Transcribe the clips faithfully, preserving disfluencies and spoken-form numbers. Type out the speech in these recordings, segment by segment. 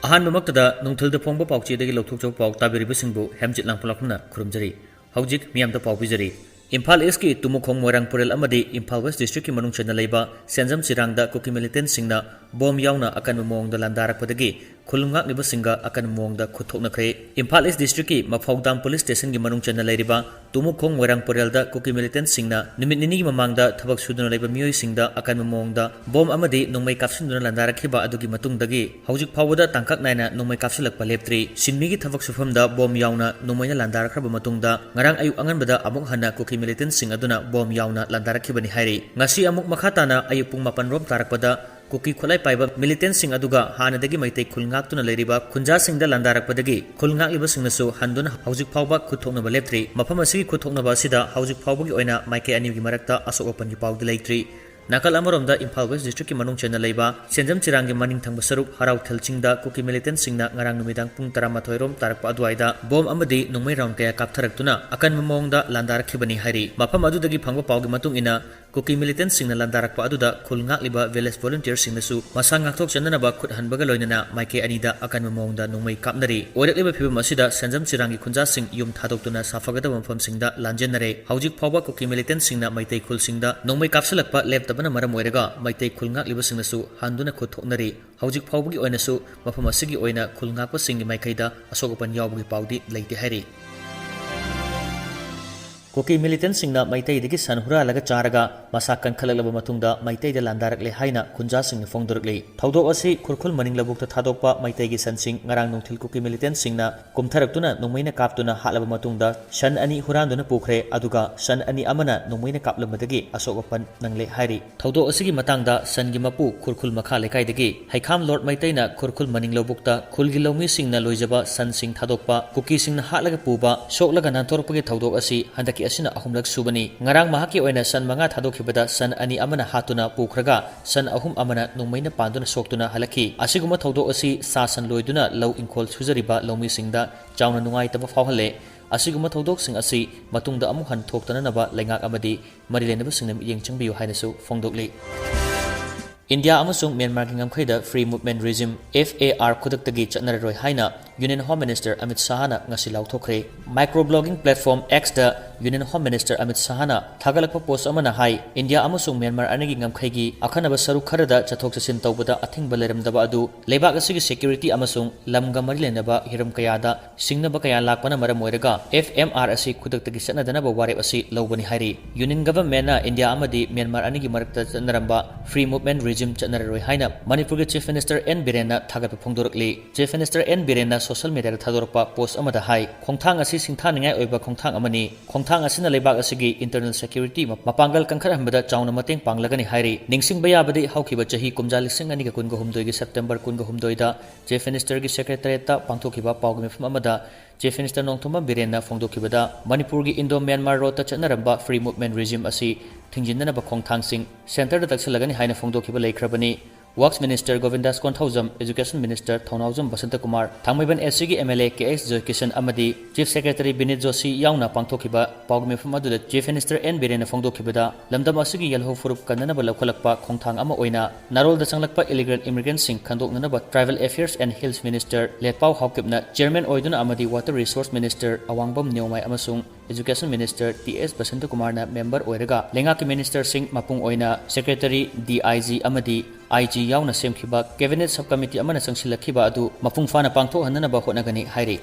ꯑꯍꯥꯟꯕꯃꯛꯇꯗ ꯅꯨꯡꯊꯤꯜꯗ ꯐꯣꯡꯕ ꯄꯥꯎꯆꯦꯗꯒꯤ ꯂꯧꯊꯣꯛꯆꯕ ꯄꯥꯎ ꯇꯥꯕꯤꯔꯤꯕꯁꯤꯡꯕꯨ ꯍꯦꯝꯖꯤꯠ ꯂꯥꯡꯄꯣꯛꯂꯥꯛꯄꯅ ꯈꯨꯔꯨꯝꯖꯔꯤ꯫ ꯍꯧꯖꯤꯛ ꯃꯤꯌꯥꯝꯗ ꯄꯥꯎ ꯄꯤꯖꯔꯤ꯫ ꯏꯝꯐꯥꯜ ꯏꯁꯀꯤ ꯇꯨꯃꯨꯈꯣꯡ ꯃꯣꯏꯔꯥꯡ ꯄꯨꯔꯦꯜ ꯑꯃꯗꯤ ꯏꯝꯐꯥꯜ ꯋꯦꯁ ꯗꯤꯁꯇ꯭ꯔꯤꯛꯀꯤ ꯃꯅꯨꯡ ꯆꯟꯅ ꯂꯩꯕ ꯁꯦꯟꯖꯝ ꯆꯤꯔꯥꯡꯗ ꯀꯨꯀꯤ ꯃꯤꯂꯤꯇꯦꯟꯁꯤꯡꯅ ꯕꯣꯝ ꯌꯥꯎꯅ ꯑꯀꯟꯕ ꯃꯑꯣꯡꯗ ꯂꯥꯟꯗꯥꯔꯛꯄꯗꯒꯤ ꯈꯨꯜ ꯉꯥꯛꯂꯤꯕꯁꯤꯡꯒ ꯑꯀꯟꯕ ꯃꯑꯣꯡꯗ ꯈꯨꯠ ꯊꯣꯛꯅꯈ꯭ꯔꯦ꯫ ꯏꯝꯐꯥꯜ ꯏꯁ ꯗꯤꯁꯇ꯭ꯔꯤꯛꯀꯤ ꯃꯐꯧꯗꯥꯝ ꯄꯨꯂꯤꯁ ꯁ꯭ꯇꯦꯁꯟꯒꯤ ꯃꯅꯨꯡ ꯆꯟꯅ ꯂꯩꯔꯤꯕ ꯇꯨꯃꯨꯈꯣꯡ ꯃꯣꯏꯔꯥꯡ ꯄꯨꯔꯦꯜꯗ ꯀꯨꯀꯤ ꯃꯤꯂꯤꯇꯦꯟꯁꯤꯡꯅ ꯅꯨꯃꯤꯠ ꯅꯤꯅꯤꯒꯤ ꯃꯃꯥꯡꯗ ꯊꯕꯛ ꯁꯨꯗꯨꯅ ꯂꯩꯕ ꯃꯤꯑꯣꯏꯁꯤꯡꯗ ꯑꯀꯟꯕ ꯃꯑꯣꯡꯗ ꯕꯣꯝ ꯑꯃꯗꯤ ꯅꯣꯡꯃꯩ ꯀꯥꯞꯁꯤꯟꯗꯨꯅ ꯂꯥꯟꯗꯥꯔꯛꯈꯤꯕ ꯑꯗꯨꯒꯤ ꯃꯇꯨꯡꯗꯒꯤ ꯍꯧꯖꯤꯛ ꯐꯥꯎꯕꯗ ꯇꯥꯡꯀꯛ ꯅꯥꯏꯅ ꯅꯣꯡꯃꯩ ꯀꯥꯞꯁꯤꯜꯂꯛꯄ ꯂꯦꯞꯇ꯭ꯔꯤ꯫ ꯁꯤꯟꯃꯤꯒꯤ ꯊꯕꯛ ꯁꯨꯐꯝꯗ ꯕꯣꯝ ꯌꯥꯎꯅ ꯅꯣꯡꯃꯩꯅ ꯂꯥꯟꯗꯥꯔꯛꯈ꯭ꯔꯕ ꯃꯇꯨꯡꯗ ꯉꯔꯥꯡ ꯑꯌꯨꯛ ꯑꯉꯟꯕꯗ ꯑꯃꯨꯛ ꯍꯟꯅ ꯀꯨꯀꯤ ꯃꯤꯂꯤꯇꯦꯟꯁꯤꯡ ꯑꯗꯨꯅ ꯕꯣꯝ ꯌꯥꯎꯅ ꯂꯥꯟꯗꯥꯔꯛꯈꯤꯕꯅꯤ ꯍꯥꯏꯔꯤ꯫ ꯉꯁꯤ ꯑꯃꯨꯛ ꯃꯈꯥ ꯇꯥꯅ ꯑꯌꯨꯛ ꯄꯨꯡ ꯃꯥꯄꯟ ꯔꯣꯝ ꯇꯥꯔꯛꯄꯗ ꯀꯨꯀꯤ ꯈꯨꯠꯂꯥꯏ ꯄꯥꯏꯕ ꯃꯤꯂꯤꯇꯦꯟꯁꯤꯡ ꯑꯗꯨꯒ ꯍꯥꯟꯅꯗꯒꯤ ꯃꯩꯇꯩ ꯈꯨꯜ ꯉꯥꯛꯇꯨꯅ ꯂꯩꯔꯤꯕ ꯈꯨꯟꯖꯥꯁꯤꯡꯗ ꯂꯥꯟꯗꯥꯔꯛꯄꯗꯒꯤ ꯈꯨꯜ ꯉꯥꯛꯂꯤꯕꯁꯤꯡꯅꯁꯨ ꯍꯟꯗꯨꯅ ꯍꯧꯖꯤꯛ ꯐꯥꯎꯕ ꯈꯨꯠ ꯊꯣꯛꯅꯕ ꯂꯦꯞꯇ꯭ꯔꯤ꯫ ꯃꯐꯝ ꯑꯁꯤꯒꯤ ꯈꯨꯠ ꯊꯣꯛꯅꯕ ꯑꯁꯤꯗ ꯍꯧꯖꯤꯛ ꯐꯥꯎꯕꯒꯤ ꯑꯣꯏꯅ ꯃꯥꯏꯀꯩ ꯑꯅꯤꯒꯤ ꯃꯔꯛꯇ ꯑꯁꯣꯛ ꯑꯄꯟꯒꯤ ꯄꯥꯎꯗꯤ ꯂꯩꯇ꯭ꯔꯤ꯫ ꯅꯥꯀꯜ ꯑꯃꯔꯣꯝꯗ ꯏꯝꯐꯥꯜ ꯋꯦꯁ ꯗꯤꯁꯇ꯭ꯔꯤꯛꯀꯤ ꯃꯅꯨꯡ ꯆꯟꯅ ꯂꯩꯕ ꯁꯦꯟꯖꯝ ꯆꯤꯔꯥꯡꯒꯤ ꯃꯅꯤꯡ ꯊꯪꯕ ꯁꯔꯨꯛ ꯍꯔꯥꯎꯊꯦꯜ ꯆꯤꯡꯗ ꯀꯨꯀꯤ ꯃꯤꯂꯤꯇꯦꯟꯁꯤꯡꯅ ꯉꯔꯥꯡ ꯅꯨꯃꯤꯗꯥꯡ ꯄꯨꯡ ꯇꯔꯥꯃꯥꯊꯣꯏ ꯔꯣꯝ ꯇꯥꯔꯛꯄ ꯑꯗꯨꯋꯥꯏꯗ ꯕꯣꯝ ꯑꯃꯗꯤ ꯅꯣꯡꯃꯩ ꯔꯥꯎꯟ ꯀꯌꯥ ꯀꯥꯞꯊꯔꯛꯇꯨꯅ ꯑꯀꯟꯕ ꯃꯑꯣꯡꯗ ꯂꯥꯟꯗꯥꯔꯛꯈꯤꯕꯅꯤ ꯍꯥꯏꯔꯤ꯫ ꯃꯐꯝ ꯑꯗꯨꯗꯒꯤ ꯐꯪꯕ ꯄꯥꯎꯒꯤ ꯃꯇꯨꯡ ꯏꯟꯅ, ꯀꯨꯀꯤ ꯃꯤꯂꯤꯇꯦꯟꯁꯤꯡꯅ ꯂꯥꯟꯗꯥꯔꯛꯄ ꯑꯗꯨꯗ ꯈꯨꯜ ꯉꯥꯛꯂꯤꯕ ꯚꯤꯂꯦꯖ ꯚꯣꯂꯨꯟꯇꯤꯌꯔꯁꯤꯡꯅꯁꯨ ꯃꯁꯥ ꯉꯥꯛꯊꯣꯛꯆꯅꯅꯕ ꯈꯨꯠ ꯍꯟꯕꯒ ꯂꯣꯏꯅꯅ ꯃꯥꯏꯀꯩ ꯑꯅꯤꯗ ꯑꯀꯟꯕ ꯃꯑꯣꯡꯗ ꯅꯣꯡꯃꯩ ꯀꯥꯞꯅꯔꯤ꯫ ꯑꯣꯏꯔꯛꯂꯤꯕ ꯐꯤꯕꯝ ꯑꯁꯤꯗ ꯁꯦꯟꯖꯝ ꯆꯤꯔꯥꯡꯒꯤ ꯈꯨꯟꯖꯥꯁꯤꯡ ꯌꯨꯝ ꯊꯥꯗꯣꯛꯇꯨꯅ ꯁꯥꯐꯒꯗꯕ ꯃꯐꯝꯁꯤꯡꯗ ꯂꯥꯟꯖꯦꯟꯅꯔꯦ꯫ ꯍꯧꯖꯤꯛ ꯐꯥꯎꯕ ꯀꯨꯀꯤ ꯃꯤꯂꯤꯇꯦꯟꯁꯤꯡꯅ ꯃꯩꯇꯩ ꯈꯨꯜꯁꯤꯡꯗ ꯅꯣꯡꯃꯩ ꯀꯥꯞꯁꯤꯜꯂꯛꯄ ꯂꯦꯞꯇꯕꯅ ꯃꯔꯝ ꯑꯣꯏꯔꯒ ꯃꯩꯇꯩ ꯈꯨꯜ ꯉꯥꯛꯂꯤꯕꯁꯤꯡꯅꯁꯨ ꯍꯟꯗꯨꯅ ꯈꯨꯠ ꯊꯣꯛꯅꯔꯤ꯫ ꯍꯧꯖꯤꯛ ꯐꯥꯎꯕꯒꯤ ꯑꯣꯏꯅꯁꯨ ꯃꯐꯝ ꯑꯁꯤꯒꯤ ꯑꯣꯏꯅ ꯈꯨꯜ ꯉꯥꯛꯄꯁꯤꯡꯒꯤ ꯃꯥꯏꯀꯩꯗ ꯑꯁꯣꯛ ꯑꯄꯟ ꯌꯥꯎꯕꯒꯤ ꯄꯥꯎꯗꯤ ꯂꯩꯇꯦ ꯍꯥꯏꯔꯤ꯫ ꯀꯨꯀꯤ ꯃꯤꯂꯤꯇꯦꯟꯁꯤꯡꯅ ꯃꯩꯇꯩꯗꯒꯤ ꯁꯟ ꯍꯨꯔꯥꯜꯂꯒ ꯆꯥꯔꯒ ꯃꯁꯥ ꯀꯟꯈꯠꯂꯛꯂꯕ ꯃꯇꯨꯡꯗ ꯃꯩꯇꯩꯗ ꯂꯥꯟꯗꯥꯔꯛꯂꯦ ꯍꯥꯏꯅ ꯈꯨꯟꯖꯥꯁꯤꯡꯅ ꯐꯣꯡꯗꯣꯔꯛꯂꯤ꯫ ꯊꯧꯗꯣꯛ ꯑꯁꯤ ꯈꯨꯔꯈꯨꯜ ꯃꯅꯤꯡ ꯂꯧꯕꯨꯛꯇ ꯊꯥꯗꯣꯛꯄ ꯃꯩꯇꯩꯒꯤ ꯁꯟꯁꯤꯡ ꯉꯔꯥꯡ ꯅꯨꯡꯊꯤꯜ ꯀꯨꯀꯤ ꯃꯤꯂꯤꯇꯦꯟꯁꯤꯡꯅ ꯀꯨꯝꯊꯔꯛꯇꯨꯅ ꯅꯣꯡꯃꯩꯅ ꯀꯥꯞꯇꯨꯅ ꯍꯥꯠꯂꯕ ꯃꯇꯨꯡꯗ ꯁꯟ ꯑꯅꯤ ꯍꯨꯔꯥꯟꯗꯨꯅ ꯄꯨꯈ꯭ꯔꯦ, ꯑꯗꯨꯒ ꯁꯟ ꯑꯅꯤ ꯑꯃꯅ ꯅꯣꯡꯃꯩꯅ ꯀꯥꯞꯂꯝꯕꯗꯒꯤ ꯑꯁꯣꯛ ꯑꯄꯟ ꯅꯪꯂꯦ ꯍꯥꯏꯔꯤ꯫ ꯊꯧꯗꯣꯛ ꯑꯁꯤꯒꯤ ꯃꯇꯥꯡꯗ ꯁꯟꯒꯤ ꯃꯄꯨ ꯈꯨꯔꯈꯨꯜ ꯃꯈꯥ ꯂꯩꯀꯥꯏꯗꯒꯤ ꯍꯩꯈꯥꯝ ꯂꯣꯔꯗ ꯃꯩꯇꯩꯅ ꯈꯨꯔꯈꯨꯜ ꯃꯅꯤꯡ ꯂꯧꯕꯨꯛꯇ ꯈꯨꯜꯒꯤ ꯂꯧꯃꯤꯁꯤꯡꯅ ꯂꯣꯏꯖꯕ ꯁꯟꯁꯤꯡ ꯊꯥꯗꯣꯛꯄ, ꯀꯨꯀꯤꯁꯤꯡꯅ ꯍꯥꯠꯂꯒ ꯄꯨꯕ, ꯁꯣꯛꯂꯒ ꯅꯥꯟꯊꯣꯔꯛꯄꯒꯤ ꯊꯧꯗꯣꯛ ꯑꯁꯤ ꯍꯟꯗꯛꯀꯤ ꯑꯁꯤꯅ ꯑꯍꯨꯝꯂꯛ ꯁꯨꯕꯅꯤ꯫ ꯉꯔꯥꯡ ꯃꯍꯥꯛꯀꯤ ꯑꯣꯏꯅ ꯁꯟ ꯃꯉꯥ ꯊꯥꯗꯣꯛꯈꯤꯕꯗ ꯁꯟ ꯑꯅꯤ ꯑꯃꯅ ꯍꯥꯠꯇꯨꯅ ꯄꯨꯈ꯭ꯔꯒ ꯁꯟ ꯑꯍꯨꯝ ꯑꯃꯅ ꯅꯣꯡꯃꯩꯅ ꯄꯥꯟꯗꯨꯅ ꯁꯣꯛꯇꯨꯅ ꯍꯜꯂꯛꯈꯤ꯫ ꯑꯁꯤꯒꯨꯝꯕ ꯊꯧꯗꯣꯛ ꯑꯁꯤ ꯁꯥ ꯁꯟ ꯂꯣꯏꯗꯨꯅ ꯂꯧ ꯏꯪꯈꯣꯜ ꯁꯨꯖꯔꯤꯕ ꯂꯧꯃꯤꯁꯤꯡꯗ ꯆꯥꯎꯅ ꯅꯨꯡꯉꯥꯏꯇꯕ ꯐꯥꯎꯍꯜꯂꯦ꯫ ꯑꯁꯤꯒꯨꯝꯕ ꯊꯧꯗꯣꯛꯁꯤꯡ ꯑꯁꯤ ꯃꯇꯨꯡꯗ ꯑꯃꯨꯛ ꯍꯟꯅ ꯊꯣꯛꯇꯅꯅꯕ ꯂꯩꯉꯥꯛ ꯑꯃꯗꯤ ꯃꯔꯤ ꯂꯩꯅꯕꯁꯤꯡꯅ ꯃꯤꯠꯌꯦꯡ ꯆꯪꯕꯤꯌꯨ ꯍꯥꯏꯅꯁꯨ ꯐꯣꯡꯗꯣꯛꯂꯤ꯫ ꯏꯟꯗꯤꯌꯥ ꯑꯃꯁꯨꯡ ꯃ꯭ꯌꯥꯟꯃꯥꯔꯒꯤ ꯉꯝꯈꯩꯗ Free Movement Regime, F A R, ꯈꯨꯗꯛꯇꯒꯤ ꯆꯠꯅꯔꯔꯣꯏ ꯍꯥꯏꯅ Union Home Minister ꯑꯃꯤꯠ ꯁꯥꯍꯅ ꯉꯁꯤ ꯂꯥꯎꯊꯣꯛꯈ꯭ꯔꯦ꯫ Microblogging platform X ꯇ Union Home Minister ꯑꯃꯤꯠ ꯁꯥꯍꯅ ꯊꯥꯒꯠꯂꯛꯄ ꯄꯣꯁ ꯑꯃꯅ ꯍꯥꯏ, ꯏꯟꯗꯤꯌꯥ ꯑꯃꯁꯨꯡ ꯃ꯭ꯌꯥꯟꯃꯥꯔ ꯑꯅꯤꯒꯤ ꯉꯝꯈꯩꯒꯤ ꯑꯈꯟꯅꯕ ꯁꯔꯨꯛ ꯈꯔꯗ ꯆꯠꯊꯣꯛ ꯆꯠꯁꯤꯟ ꯇꯧꯕꯗ ꯑꯊꯤꯡꯕ ꯂꯩꯔꯝꯗꯕ ꯑꯗꯨ ꯂꯩꯕꯥꯛ ꯑꯁꯤꯒꯤ security ꯑꯃꯁꯨꯡ ꯂꯝꯒ ꯃꯔꯤ ꯂꯩꯅꯕ ꯍꯤꯔꯝ ꯀꯌꯥꯗ ꯁꯤꯡꯅꯕ ꯀꯌꯥ ꯂꯥꯛꯄꯅ ꯃꯔꯝ ꯑꯣꯏꯔꯒ F M R ꯑꯁꯤ ꯈꯨꯗꯛꯇꯒꯤ ꯆꯠꯅꯗꯅꯕ ꯋꯥꯔꯦꯞ ꯑꯁꯤ ꯂꯧꯕꯅꯤ ꯍꯥꯏꯔꯤ꯫ Union Government ꯅ ꯏꯟꯗꯤꯌꯥ ꯑꯃꯗꯤ ꯃ꯭ꯌꯥꯟꯃꯥꯔ ꯑꯅꯤꯒꯤ ꯃꯔꯛꯇ ꯆꯠꯅꯔꯝꯕ Free Movement Regime ꯆꯠꯅꯔꯔꯣꯏ ꯍꯥꯏꯅ ꯃꯅꯤꯄꯨꯔꯒꯤ Chief Minister N ꯕꯤꯔꯦꯟꯅ ꯊꯥꯒꯠꯄ ꯐꯣꯡꯗꯣꯔꯛꯂꯤ꯫ Chief Minister N ꯕꯤꯔꯦꯟꯅ social media ꯗ ꯊꯥꯗꯣꯔꯛꯄ ꯄꯣꯁ ꯑꯃꯗ ꯍꯥꯏ, ꯈꯣꯡꯊꯥꯡ ꯑꯁꯤ ꯁꯤꯡꯊꯥꯅꯤꯡꯉꯥꯏ ꯑꯣꯏꯕ ꯈꯣꯡꯊꯥꯡ ꯑꯃꯅꯤ꯫ ꯈꯣꯡꯊꯥꯡ ꯑꯁꯤꯅ ꯂꯩꯕꯥꯛ ꯑꯁꯤꯒꯤ internal security ꯃ-, ꯃꯄꯥꯡꯒꯜ ꯀꯟꯈꯠꯍꯟꯕꯗ ꯆꯥꯎꯅ ꯃꯇꯦꯡ ꯄꯥꯡꯂꯒꯅꯤ ꯍꯥꯏꯔꯤ꯫ ꯅꯤꯡꯁꯤꯡꯕ ꯌꯥꯕꯗꯤ ꯍꯧꯈꯤꯕ ꯆꯍꯤ ꯀꯨꯝꯖꯥ ꯂꯤꯁꯤꯡ ꯑꯅꯤꯒ ꯀꯨꯟꯒ ꯍꯨꯝꯗꯣꯏꯒꯤ September ꯀꯨꯟꯒ ꯍꯨꯝꯗꯣꯏꯗ Chief Minister ꯒꯤ Secretariat ꯇ ꯄꯥꯡꯊꯣꯛꯈꯤꯕ ꯄꯥꯎꯒꯤ ꯃꯤꯐꯝ ꯑꯃꯗ Chief Minister ꯅꯣꯡꯊꯣꯝꯕꯝ ꯕꯤꯔꯦꯟꯅ ꯐꯣꯡꯗꯣꯛꯈꯤꯕꯗ ꯃꯅꯤꯄꯨꯔꯒꯤ Indo Myanmar Road ꯇ ꯆꯠꯅꯔꯝꯕ Free Movement Regime ꯑꯁꯤ ꯊꯤꯡꯖꯤꯟꯅꯅꯕ ꯈꯣꯡꯊꯥꯡꯁꯤꯡ centre ꯗ ꯇꯛꯁꯤꯜꯂꯒꯅꯤ ꯍꯥꯏꯅ ꯐꯣꯡꯗꯣꯛꯈꯤꯕ ꯂꯩꯈ꯭ꯔꯕꯅꯤ꯫ Works Minister ꯒꯣꯕꯤꯟꯗꯥꯁ Konthoujam, Education Minister ꯊꯧꯅꯥꯎꯖꯝ ꯕꯁꯟꯇꯀꯨꯃꯥꯔ, ꯊꯥꯡꯃꯩꯕꯟ S C ꯒꯤ M L A K H ꯖꯣꯏꯀꯤꯁꯟ ꯑꯃꯗꯤ Chief Secretary ꯕꯤꯅꯤꯠ ꯖꯣꯁꯤ ꯌꯥꯎꯅ ꯄꯥꯡꯊꯣꯛꯈꯤꯕ ꯄꯥꯎꯒꯤ ꯃꯤꯐꯝ ꯑꯗꯨꯗ Chief Minister N ꯕꯤꯔꯦꯟꯅ ꯐꯣꯡꯗꯣꯛꯈꯤꯕꯗ, ꯂꯝꯗꯝ ꯑꯁꯤꯒꯤ ꯌꯦꯜꯍꯧ ꯐꯨꯔꯨꯞ ꯀꯟꯅꯅꯕ ꯂꯧꯈꯠꯂꯛꯄ ꯈꯣꯡꯊꯥꯡ ꯑꯃ ꯑꯣꯏꯅ ꯅꯥꯔꯣꯜꯗ ꯆꯪꯂꯛꯄ illegal immigrant ꯁꯤꯡ ꯈꯟꯗꯣꯛꯅꯅꯕ Tribal Affairs and Hills Minister ꯂꯦꯠꯄꯥꯎ ꯍꯥꯎꯀꯤꯞꯅ chairman ꯑꯣꯏꯗꯨꯅ ꯑꯃꯗꯤ Water Resource Minister ꯑꯋꯥꯡꯕꯝ ꯅꯤꯌꯣꯃꯥꯏ ꯑꯃꯁꯨꯡ Education Minister ꯇꯤ ꯑꯦꯁ ꯕꯁꯟꯇꯀꯨꯃꯥꯔꯅ member ꯑꯣꯏꯔꯒ ꯂꯩꯉꯥꯛꯀꯤ minister ꯁꯤꯡ ꯃꯄꯨꯡ ꯑꯣꯏꯅ Secretary, D I G ꯑꯃꯗꯤ I G ꯌꯥꯎꯅ ꯁꯦꯝꯈꯤꯕ Cabinet Sub Committee ꯑꯃꯅ ꯆꯪꯁꯤꯜꯂꯛꯈꯤꯕ ꯑꯗꯨ ꯃꯄꯨꯡ ꯐꯥꯅ ꯄꯥꯡꯊꯣꯛꯍꯟꯅꯅꯕ ꯍꯣꯠꯅꯒꯅꯤ ꯍꯥꯏꯔꯤ꯫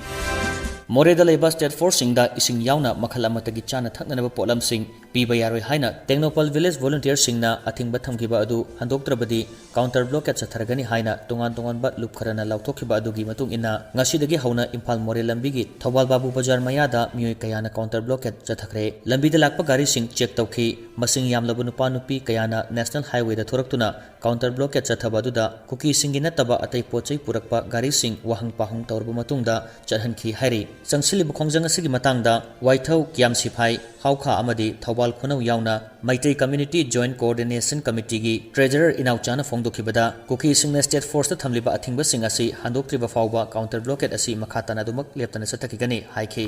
ꯃꯣꯔꯦꯗ ꯂꯩꯕ state force ꯁꯤꯡꯗ ꯏꯁꯤꯡ ꯌꯥꯎꯅ ꯃꯈꯜ ꯑꯃꯠꯇꯒꯤ ꯆꯥꯅ ꯊꯛꯅꯅꯕ ꯄꯣꯠꯂꯝꯁꯤꯡ ꯄꯤꯕ ꯌꯥꯔꯣꯏ ꯍꯥꯏꯅ ꯇꯦꯡꯅꯧꯄꯜ village volunteer ꯁꯤꯡꯅ ꯑꯊꯤꯡꯕ ꯊꯝꯈꯤꯕ ꯑꯗꯨ ꯍꯟꯗꯣꯛꯇ꯭ꯔꯕꯗꯤ counter blockade ꯆꯠꯊꯔꯒꯅꯤ ꯍꯥꯏꯅ ꯇꯣꯉꯥꯟ ꯇꯣꯉꯥꯟꯕ ꯂꯨꯞ ꯈꯔꯅ ꯂꯥꯎꯊꯣꯛꯈꯤꯕ ꯑꯗꯨꯒꯤ ꯃꯇꯨꯡ ꯏꯟꯅ, ꯉꯁꯤꯗꯒꯤ ꯍꯧꯅ ꯏꯝꯐꯥꯜ ꯃꯣꯔꯦ ꯂꯝꯕꯤꯒꯤ ꯊꯧꯕꯥꯜ ꯕꯥꯕꯨ ꯕꯖꯥꯔ ꯃꯌꯥꯗ ꯃꯤꯑꯣꯏ ꯀꯌꯥꯅ counter blockade ꯆꯠꯊꯈ꯭ꯔꯦ꯫ ꯂꯝꯕꯤꯗ ꯂꯥꯛꯄ ꯒꯥꯔꯤꯁꯤꯡ check ꯇꯧꯈꯤ꯫ ꯃꯁꯤꯡ ꯌꯥꯝꯂꯕ ꯅꯨꯄꯥ ꯅꯨꯄꯤ ꯀꯌꯥꯅ National Highway ꯗ ꯊꯣꯔꯛꯇꯨꯅ counter blockade ꯆꯠꯊꯕ ꯑꯗꯨꯗ ꯀꯨꯀꯤꯁꯤꯡꯒꯤ ꯅꯠꯇꯕ ꯑꯇꯩ ꯄꯣꯠ ꯆꯩ ꯄꯨꯔꯛꯄ ꯒꯥꯔꯤꯁꯤꯡ ꯋꯥꯍꯪ ꯄꯥꯎꯍꯪ ꯇꯧꯔꯕ ꯃꯇꯨꯡꯗ ꯆꯠꯍꯟꯈꯤ ꯍꯥꯏꯔꯤ꯫ ꯆꯪꯁꯤꯜꯂꯤꯕ ꯈꯣꯡꯖꯪ ꯑꯁꯤꯒꯤ ꯃꯇꯥꯡꯗ ꯋꯥꯏꯊꯧ, ꯀꯤꯌꯥꯝ ꯁꯤꯐꯥꯏ, ꯍꯥꯎꯈꯥ ꯑꯃꯗꯤ ꯊꯧꯕꯥꯜ ꯈꯨꯅꯧ ꯌꯥꯎꯅ Meitei Community Joint Coordination Committee ꯒꯤ treasurer ꯏꯅꯥꯎꯆꯥꯅ ꯐꯣꯡꯗꯣꯛꯈꯤꯕꯗ, ꯀꯨꯀꯤꯁꯤꯡꯅ state force ꯇ ꯊꯝꯂꯤꯕ ꯑꯊꯤꯡꯕꯁꯤꯡ ꯑꯁꯤ ꯍꯟꯗꯣꯛꯇ꯭ꯔꯤꯕ ꯐꯥꯎꯕ counter blockade ꯑꯁꯤ ꯃꯈꯥ ꯇꯥꯅ ꯑꯗꯨꯃꯛ ꯂꯦꯞꯇꯅ ꯆꯠꯊꯈꯤꯒꯅꯤ ꯍꯥꯏꯈꯤ꯫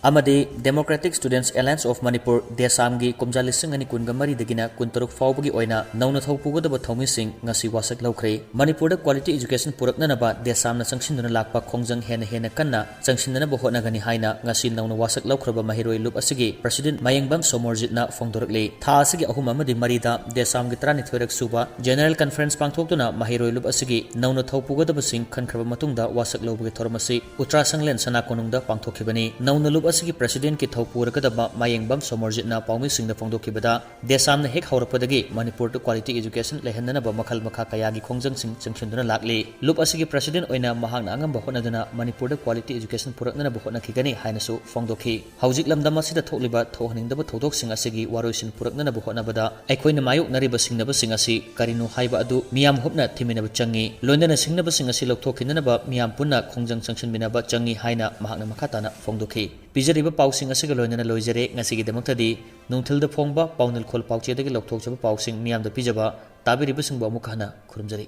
ꯑꯃꯗꯤ Democratic Students Alliance of Manipur, ꯗꯦꯁꯥꯝꯒꯤ ꯀꯨꯝꯖꯥ ꯂꯤꯁꯤꯡ ꯑꯅꯤ ꯀꯨꯟꯒ ꯃꯔꯤꯗꯒꯤꯅ ꯀꯨꯟꯇꯔꯨꯛ ꯐꯥꯎꯕꯒꯤ ꯑꯣꯏꯅ ꯅꯧꯅ ꯊꯧ ꯄꯨꯒꯗꯕ ꯊꯧꯃꯤꯁꯤꯡ ꯉꯁꯤ ꯋꯥꯁꯛ ꯂꯧꯈ꯭ꯔꯦ꯫ ꯃꯅꯤꯄꯨꯔꯗ quality education ꯄꯨꯔꯛꯅꯅꯕ ꯗꯦꯁꯥꯝꯅ ꯆꯪꯁꯤꯟꯗꯨꯅ ꯂꯥꯛꯄ ꯈꯣꯡꯖꯪ ꯍꯦꯟꯅ ꯍꯦꯟꯅ ꯀꯟꯅ ꯆꯪꯁꯤꯟꯅꯅꯕ ꯍꯣꯠꯅꯒꯅꯤ ꯍꯥꯏꯅ ꯉꯁꯤ ꯅꯧꯅ ꯋꯥꯁꯛ ꯂꯧꯈ꯭ꯔꯕ ꯃꯍꯩꯔꯣꯏ ꯂꯨꯞ ꯑꯁꯤꯒꯤ President ꯃꯌꯦꯡꯕꯝ ꯁꯣꯃꯣꯔꯖꯤꯠꯅ ꯐꯣꯡꯗꯣꯔꯛꯂꯤ꯫ ꯊꯥ ꯑꯁꯤꯒꯤ ꯑꯍꯨꯝ ꯑꯃꯗꯤ ꯃꯔꯤꯗ ꯗꯦꯁꯥꯝꯒꯤ ꯇꯔꯥꯅꯤꯊꯣꯏꯔꯛ ꯁꯨꯕ General Conference ꯄꯥꯡꯊꯣꯛꯇꯨꯅ ꯃꯍꯩꯔꯣꯏ ꯂꯨꯞ ꯑꯁꯤꯒꯤ ꯅꯧꯅ ꯊꯧ ꯄꯨꯒꯗꯕꯁꯤꯡ ꯈꯟꯈ꯭ꯔꯕ ꯃꯇꯨꯡꯗ ꯋꯥꯁꯛ ꯂꯧꯕꯒꯤ ꯊꯧꯔꯝ ꯑꯁꯤ ꯎꯇ꯭ꯔꯥ ꯁꯪꯂꯦꯟ ꯁꯅꯥ ꯀꯣꯅꯨꯡꯗ ꯄꯥꯡꯊꯣꯛꯈꯤꯕꯅꯤ꯫ ꯅꯧꯅ ꯂꯨꯞ ꯑꯁꯤꯒꯤ Presidentꯀꯤ ꯊꯧ ꯄꯨꯔꯒꯗꯕ ꯃꯌꯦꯡꯕꯝ ꯁꯣꯃꯣꯔꯖꯤꯠꯅ ꯄꯥꯎꯃꯤꯁꯤꯡꯗ ꯐꯣꯡꯗꯣꯛꯈꯤꯕꯗ, ꯗꯦꯁꯥꯝꯅ ꯍꯦꯛ ꯍꯧꯔꯛꯄꯗꯒꯤ ꯃꯅꯤꯄꯨꯔꯗ quality education ꯂꯩꯍꯟꯅꯅꯕ ꯃꯈꯜ ꯃꯈꯥ ꯀꯌꯥꯒꯤ ꯈꯣꯡꯖꯪꯁꯤꯡ ꯆꯪꯁꯤꯟꯗꯨꯅ ꯂꯥꯛꯂꯤ꯫ ꯂꯨꯞ ꯑꯁꯤꯒꯤ President ꯑꯣꯏꯅ ꯃꯍꯥꯛꯅ ꯑꯉꯝꯕ ꯍꯣꯠꯅꯗꯨꯅ ꯃꯅꯤꯄꯨꯔꯗ quality education ꯄꯨꯔꯛꯅꯅꯕ ꯍꯣꯠꯅꯈꯤꯒꯅꯤ ꯍꯥꯏꯅꯁꯨ ꯐꯣꯡꯗꯣꯛꯈꯤ꯫ ꯍꯧꯖꯤꯛ ꯂꯝꯗꯝ ꯑꯁꯤꯗ ꯊꯣꯛꯂꯤꯕ ꯊꯣꯛꯍꯟꯅꯤꯡꯗꯕ ꯊꯧꯗꯣꯛꯁꯤꯡ ꯑꯁꯤꯒꯤ ꯋꯥꯔꯣꯏꯁꯤꯟ ꯄꯨꯔꯛꯅꯅꯕ ꯍꯣꯠꯅꯕꯗ ꯑꯩꯈꯣꯏꯅ ꯃꯥꯌꯣꯛꯅꯔꯤꯕ ꯁꯤꯡꯅꯕꯁꯤꯡ ꯑꯁꯤ ꯀꯔꯤꯅꯣ ꯍꯥꯏꯕ ꯑꯗꯨ ꯃꯤꯌꯥꯝ ꯍꯨꯞꯅ ꯊꯤꯃꯤꯟꯅꯕ ꯆꯪꯏ꯫ ꯂꯣꯏꯅꯅ ꯁꯤꯡꯅꯕꯁꯤꯡ ꯑꯁꯤ ꯂꯧꯊꯣꯛꯈꯤꯅꯅꯕ ꯃꯤꯌꯥꯝ ꯄꯨꯟꯅ ꯈꯣꯡꯖꯪ ꯆꯪꯁꯤꯟꯃꯤꯟꯅꯕ ꯆꯪꯏ ꯍꯥꯏꯅ ꯃꯍꯥꯛꯅ ꯃꯈꯥ ꯇꯥꯅ ꯐꯣꯡꯗꯣꯛꯈꯤ꯫ ꯄꯤꯖꯔꯤꯕ ꯄꯥꯎꯁꯤꯡ ꯑꯁꯤꯒ ꯂꯣꯏꯅꯅ ꯂꯣꯏꯖꯔꯦ ꯉꯁꯤꯒꯤꯗꯃꯛꯇꯗꯤ꯫ ꯅꯨꯡꯊꯤꯜꯗ ꯐꯣꯡꯕ ꯄꯥꯎꯅꯤꯜꯈꯣꯜ ꯄꯥꯎꯆꯦꯗꯒꯤ ꯂꯧꯊꯣꯛꯆꯕ ꯄꯥꯎꯁꯤꯡ ꯃꯤꯌꯥꯝꯗ ꯄꯤꯖꯕ ꯇꯥꯕꯤꯔꯤꯕꯁꯤꯡꯕꯨ ꯑꯃꯨꯛ ꯍꯟꯅ ꯈꯨꯔꯨꯝꯖꯔꯤ꯫